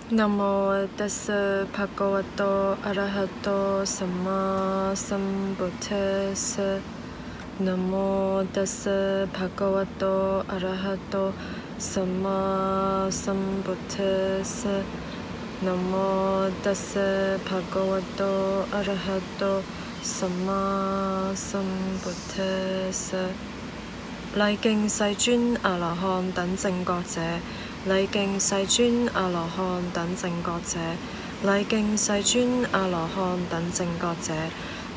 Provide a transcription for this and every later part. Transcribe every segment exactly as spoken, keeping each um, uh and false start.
Namo tassa bhagavato arahato sammāsambuddhassa. Namo tassa bhagavato arahato sammāsambuddhassa. Namo tassa bhagavato arahato sammāsambuddhassa. 禮敬世尊阿羅漢等正覺者，禮敬世尊阿羅漢等正覺者，禮敬世尊阿羅漢等正覺者。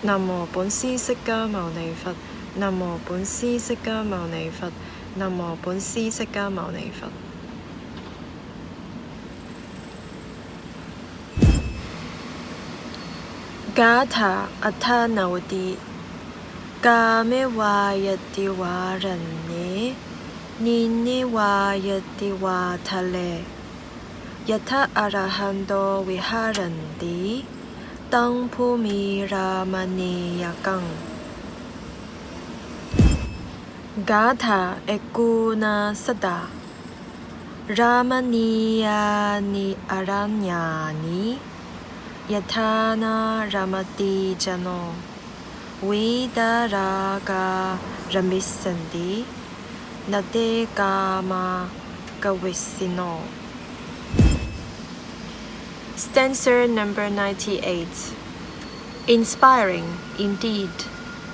南無本師釋迦牟尼佛。南無本師釋迦牟尼佛。南無本師釋迦牟尼佛。 Gāthā aṭṭhanavati. Kāme vā yativāraṇye, yene vā yativādhare, yathā arahanto viharanti, taṃ brūmi rāmaṇīyakaṃ. Gāthā ekonasatā. Rāmaṇīyāni araṇñāni, yathā nā ramati jano, vītarāgā ramissanti, na te kāmā karissino. Stanza number ninety-eight. Inspiring, indeed,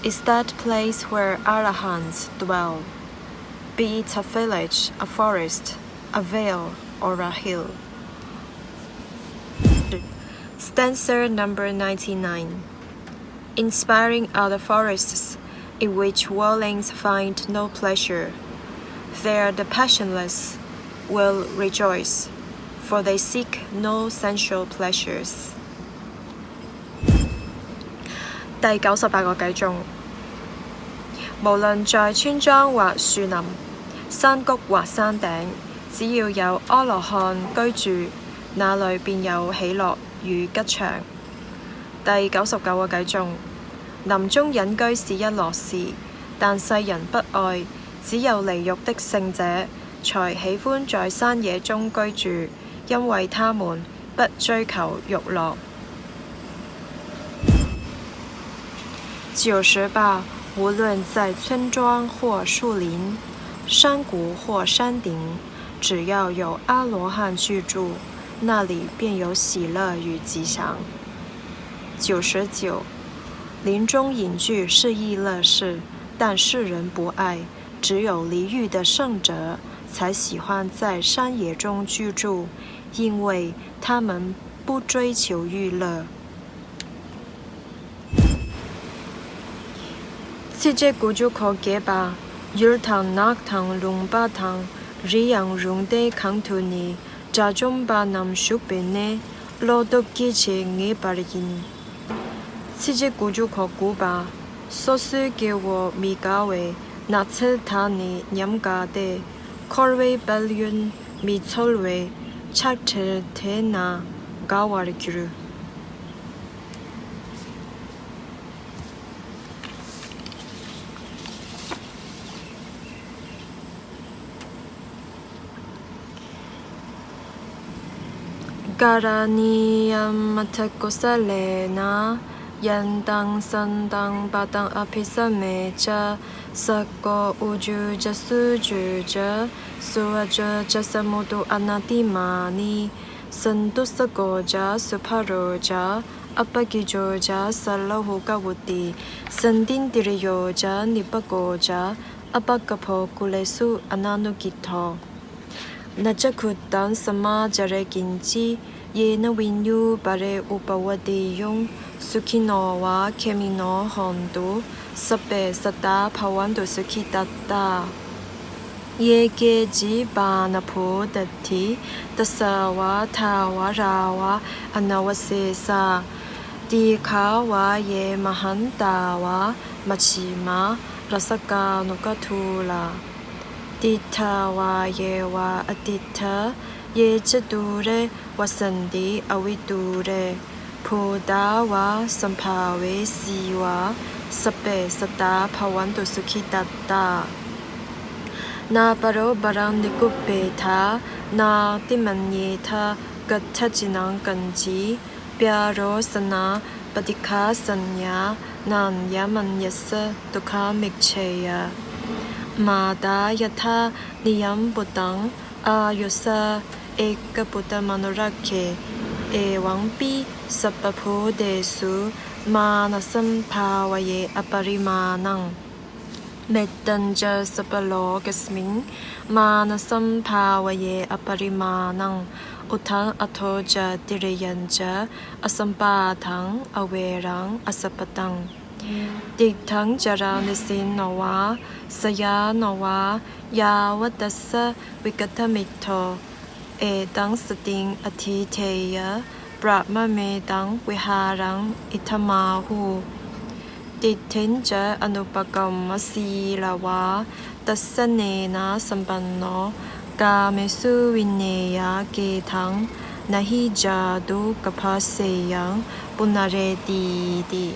is that place where arahants dwell, be it a village, a forest, a vale, or a hill. Stanza number ninety-nine. Inspiring are the forests in which worldlings find no pleasure. There the passionless will rejoice, for they seek no sensual pleasures. 第九十八個偈頌。無論在村莊或樹林、山谷或山頂，只要有阿羅漢居住，那裏便有喜樂與吉祥。第九十九個偈頌。林中隱居是一樂事，但世人不愛，只有離欲的聖者才喜歡在山野中居住，因為他們不追求欲樂。 九十八，無論在村莊或樹林、山谷或山頂，只要有阿羅漢居住，那裡便有喜樂與吉祥。九十九，林中隱居是一樂事，但世人不愛，只有離欲的聖者才喜歡在山野中居住，因為他們不追求欲樂。 七十九個偈頌。Yur taṃ natthaṃ luṃphataṃ riyaṃ rūnte gandhūni, cācuṃ panāṃ subhene, rogā kicce nipariṇayi. 七十九個偈頌。Sosu kevo miggāve, naccedāni ñamkā te, khorve palyuṃ micchorve, chaṭṭhena gāvaṃ guru. Karaṇīyamatthakusalena, yantaṃ santaṃ padaṃ abhisamecca, sakko ujū ca suhujū ca, suvaco cassa mudu anatimānī. Santussako ca subharo ca, appakicco ca sallahukavutti, santindriyo ca nipako ca, appagabbho kulesu ananugiddho. Na ca khuddaṃ samācare kiñci, yena viññū pare upavadeyyuṃ. Sukhino vā khemino hontu, sabbe sattā bhavantu sukhitattā. Ye keci pāṇabhūtatthi, tasā vā thāvarā vā anavasesā, dīghā vā ye mahantā vā, majjhimā rassakāyugaculā, diṭṭhā vā ye vā adiṭṭhā, ye ca dūre vasanti avidūre, bhūtā vā sambhavesī vā, sabbe sattā bhavantu sukhitattā. Nāparo paraṃ nikubbetha, nātimaññetha katthaci naṃ kañci, byārosanā paṭighasaññā, nāññamaññassa dukkham iccheyya. Mātā yathā niyaṃ puttaṃ, āyusā ekaputtamanurakkhe, evampi sabbabhūtesu, mānasambhāvaye aparimāṇaṃ. Mettañca sabbalokasmiṃ, mānasambhāvaye aparimāṇaṃ, uddhaṃ adho ca tiriyañca, asambādhaṃ averaṃ asapattaṃ. Tiṭṭhaṃ caraṃ nisinno vā, sayāno vā, yāvatassa vigatamiddho, etaṃ satiṃ adhiṭṭheyya, brahmametaṃ vihāraṃ idhamāhu. Diṭṭhiñca anupagamma sīlavā, dassanena sampanno, kāmesu vineyya gedhaṃ, na hi jātu gabbhaseyyaṃ punaretīti.